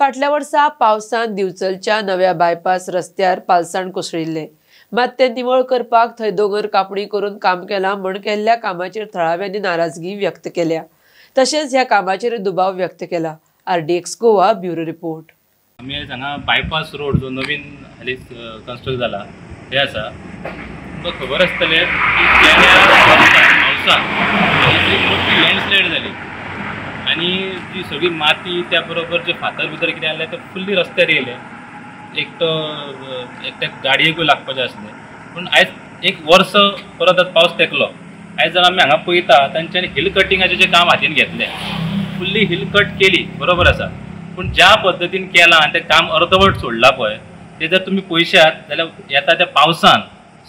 फाटल्या वर्सा पावसान दिवचलच्या नव्या बायपास रस्त्यार पालसाण कोसळिल्ले, मात ते निवळ करपाक थंय दोंगर कापणी करून काम केला म्हण केल्ल्या कामाचेर थळाव्यांनी नाराजगी व्यक्त केल्या, तशेंच ह्या कामाचेर दुबाव व्यक्त केला। RDX Goa bureau report. आमी आयज हांगा बायपास रोड जो नवीन हालींच कन्स्ट्रक्ट जाला हे आसा, तुमकां खबर आसतलें की गेल्या पावसाक एक मोठी लँडस्लायड जाली आनी ती सगळी माती त्या बरोबर जे फातर भितर कितें आसलें ते फुल्ली रस्त्यार येयले, एक तो एकट्या गाडयेकूय लागपाचें आसलें। पूण आयज एक वर्स परत आतां पावस तेकलो, आयज जर आमी हांगा पळयता तांच्यांनी हिल कटिंगाचें जें काम हातीन घेतलें, फुल्ली हिल कट केली बरोबर आसा, पूण ज्या पद्दतीन केलां आनी तें काम अर्दवट सोडलां पळय तें जर तुमी पळयशात जाल्यार येता त्या पावसान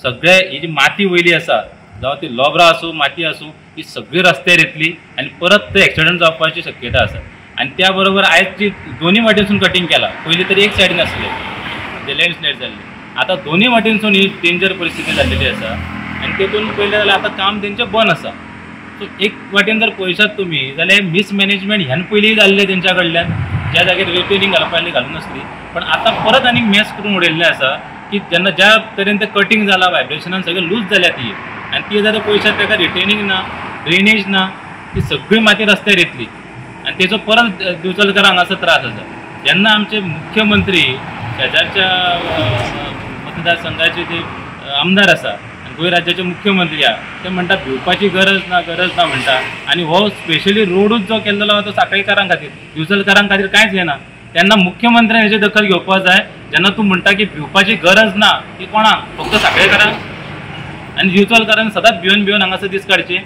सगळे ही जी माती वयली आसा, जावं ती लोबरां आसूं माती आसूं, ही सगळी रस्त्यार येतली आनी परत ते एक्सिडंट जावपाची शक्यता आसा। आनी त्या बरोबर आयज जी दोनी वाटेनसून कटींग केलां, पयलीं तरी एक सायडीन आसलें जे लँडस्लायड जाल्ली, आतां दोनी वाटेनसून ही डेंजर परिस्थिती जाल्लेली आसा आनी तेतून पळयलें जाल्यार आतां काम तेंचें बंद आसा। सो एक वाटेन जर पळयशात तुमी जाल्यार मिसमॅनेजमेंट ह्यान पयलीं जाल्लें तेंच्या कडल्यान, ज्या जाग्यार रिपेरींग घालपा घालून नासली, पण आतां परत आनीक मॅस करून उडयल्लें आसा की जेन्ना ज्या तरेन तें कटींग जालां व्हायब्रेशनान सगळें लूज जाल्या ती, आनी ती जर पळयशात ताका रिटेनींग ना, ड्रेनेज ना, ती सगळी माती रस्त्यार येतली आनी तेचो परत दिवचलकारांक हांगासर त्रास आसा। जेन्ना आमचे मुख्यमंत्री शेजारच्या मतदारसंघाचे जे आमदार आसा आनी गोंय राज्याचे मुख्यमंत्री आहा ते म्हणटा भिवपाची गरज ना, गरज ना म्हणटा, आनी हो स्पेशली रोडूच जो केल्लो आहा तो साखळीकारां खातीर, दिवचलकारां खातीर कांयच येना। तेन्ना मुख्यमंत्र्यान हेची दखल घेवपाक जाय। जेन्ना तूं म्हणटा की भिवपाची गरज ना ती कोणाक, फक्त साखळेकारांक, आनी दिवचलकारांक सदांच भिवन भिवन हांगासर दीस काडचे।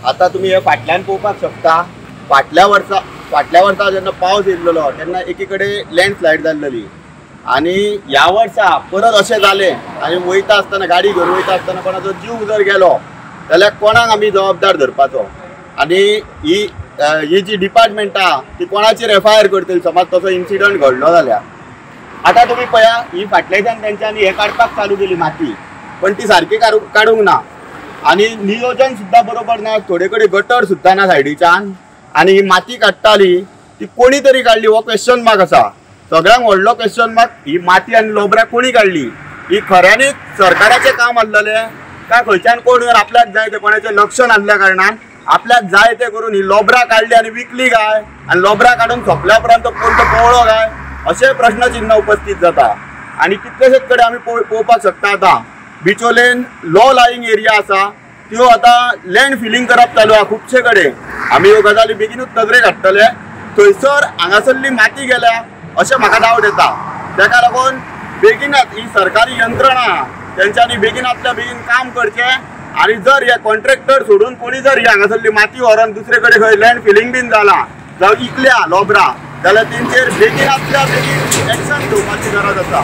आतां तुमी हे फाटल्यान पळोवपाक शकता, फाटल्या वर्सा जेन्ना पावस येयल्लो तेन्ना एकी कडेन लँडस्लायड जाल्ली आनी ह्या वर्सा परत अशें जालें आनी वयता आसतना गाडी घेवन वयता आसतना कोणाचो जीव जर गेलो जाल्यार कोणाक आमी जबाबदार धरपाचो? आनी ही ही जी डिपार्टमेंट आहा ती कोणाचेर एफआयआर करतली समज तसो इन्सिडंट घडलो जाल्यार? आतां तुमी पळया ही फाटल्याच्यान तेंच्यांनी हें काडपाक चालू केली माती, पण ती सारकी काडूंक ना आनी नियोजन सुद्दां बरोबर ना, थोडे कडेन गटर सुद्दां ना सायडीच्यान, आनी ही माती काडटाली ती कोणी तरी काडली हो क्वेश्चन मार्क आसा। सगळ्यांक व्हडलो क्वेश्चन मार्क ही माती आनी लोबरां कोणी काडली? ही खऱ्यांनीच सरकाराचें काम आसलेलें काय खंयच्यान कोण आपल्याक जाय तें कोणाचें लक्ष नासल्या कारणान आपल्याक जाय तें करून ही लोबरां काडली आनी विकली काय, आनी लोबरां काडून सोंपल्या उपरांत कोण तो पळलो काय, अशें प्रश्नचिन्ह उपस्थित जाता। आनी कितलेशेच कडेन आमी पळोवपाक शकता आतां बिचोलेन लो लाईंग एरिया आसा त्यो आतां लँड फिलींग करप चालू आहा खुबशे कडेन। आमी ह्यो गजाली बेगीनूच नदरेक हाडटले। थंयसर हांगासरली माती गेल्या अशें म्हाका डावट येता, ताका लागून बेगीनच ही सरकारी यंत्रणा तेंच्यांनी बेगिनांतल्या बेगीन काम करचें आनी जर हे कॉन्ट्रॅक्टर सोडून कोणी जर ही हांगासरली माती व्हरोन दुसरे कडेन खंय लँड फिलींग बीन जाला जावं इकल्या लोबरां जाल्यार तेंचेर बेगिनांतल्या बेगीन एक्शन घेवपाची गरज आसा।